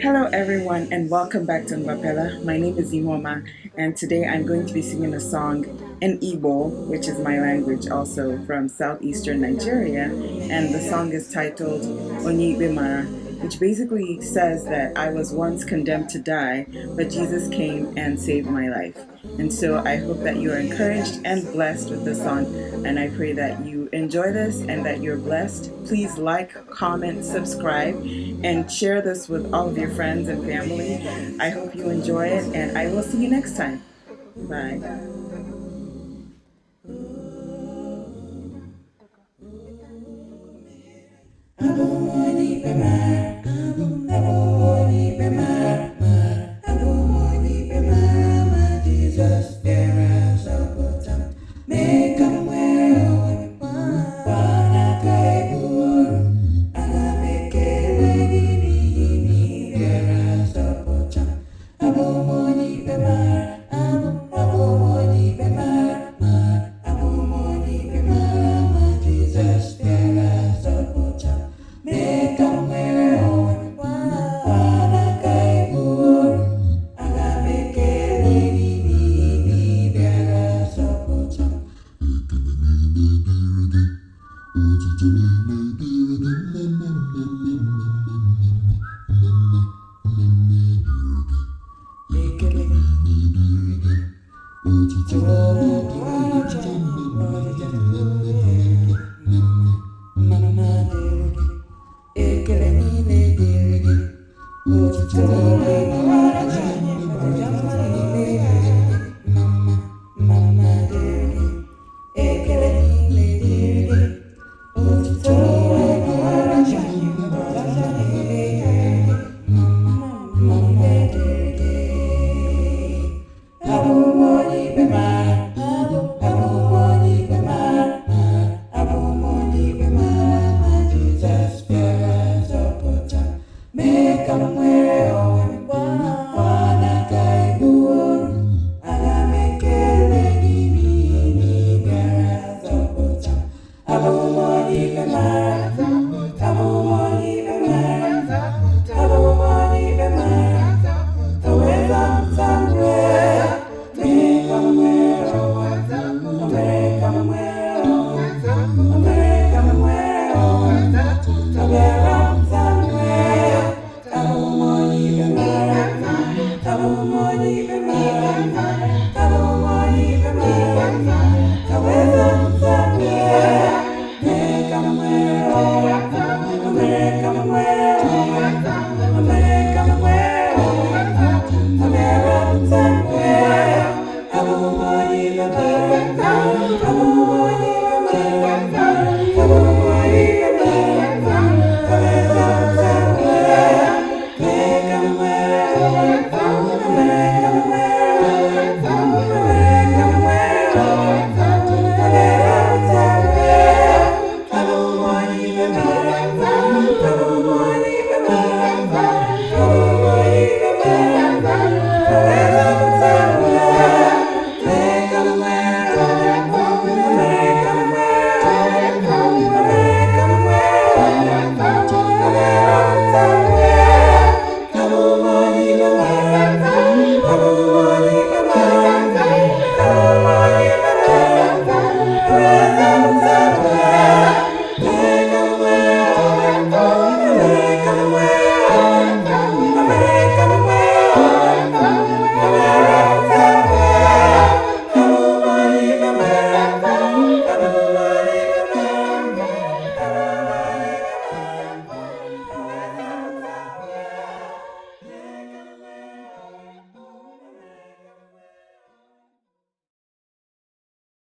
Hello everyone and welcome back to Ngwapela. My name is Ihuoma and today I'm going to be singing a song in Igbo, which is my language also from southeastern Nigeria, and the song is titled Onye Ikpe Mara, which basically says that I was once condemned to die, but Jesus came and saved my life. And so I hope that you are encouraged and blessed with this song, and I pray that you enjoy this and that you're blessed. Please like, comment, subscribe, and share this with all of your friends and family. I hope you enjoy it, and I will see you next time. Bye. Abụ m onye ikpe mara, abụ m onye ikpe mara, abụ m onye ikpe mara, ma Jizọs bịara zọpụta m, mee ka m nwere onwe m pụọ n'aka ịbụ oru. Aga m ekele gị n'ihi na ị bịara zọpụta m. Abụ m onye ikpe mara, abụ m onye ikpe mara, abụ m onye ikpe mara, ma Jizọs bịara zọpụta m, mee ka m nwere onwe m pụọ n'aka ịbụ oru. Aga m ekele gị n'ihi na ị bịara zọpụta m. Ekele niile dịrị gị, otuto niile.